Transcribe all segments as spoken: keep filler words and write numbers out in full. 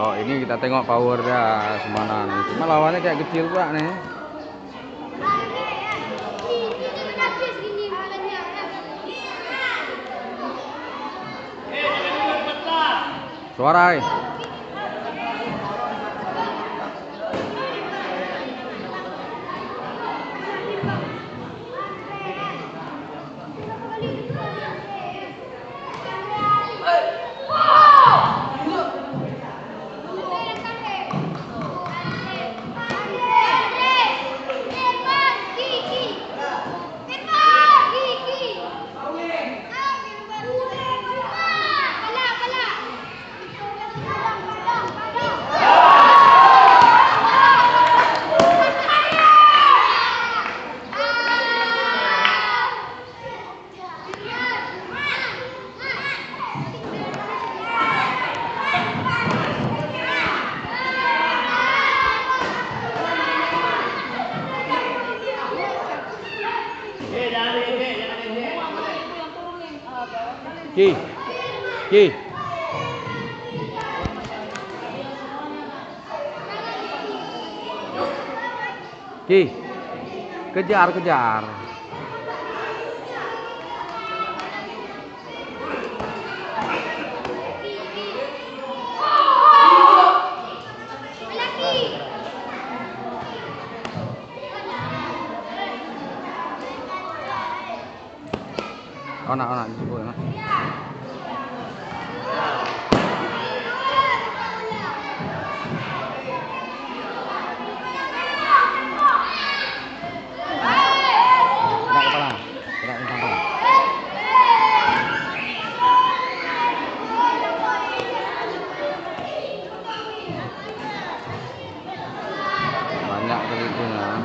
Oh, ini kita tengok power dia semana ni. Cuma lawannya kayak kecil pula ni. Suara, eh. Ki. Ki. Ki. Kejar, kejar. Oh, nak, oh, nak, jemput, nak. Kena kepala. Kena kepala. Banyak kali tu, nah.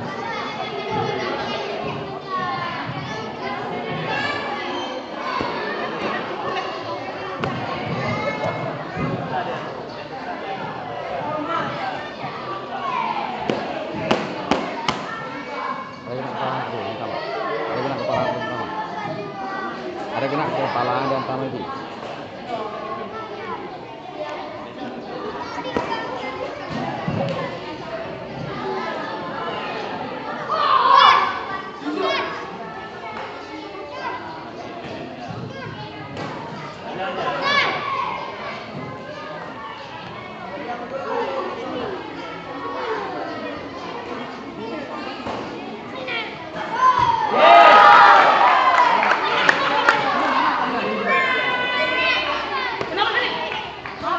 Ada kena kepala aku, minta maaf. Ada kena kepala aku, minta maaf. Ada kena kepala dan sama itu.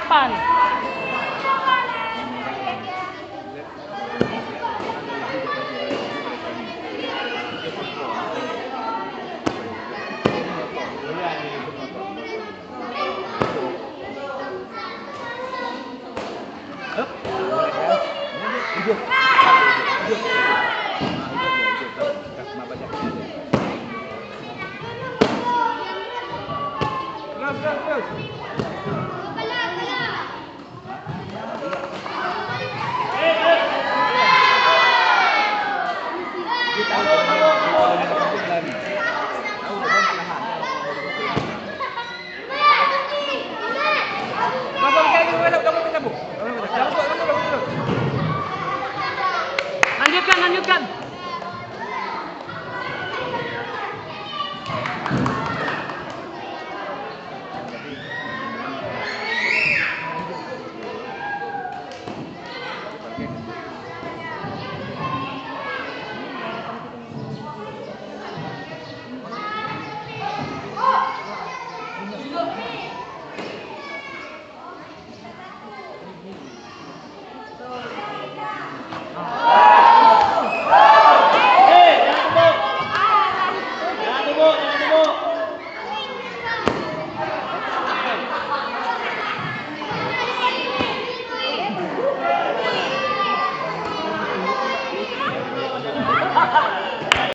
Papan.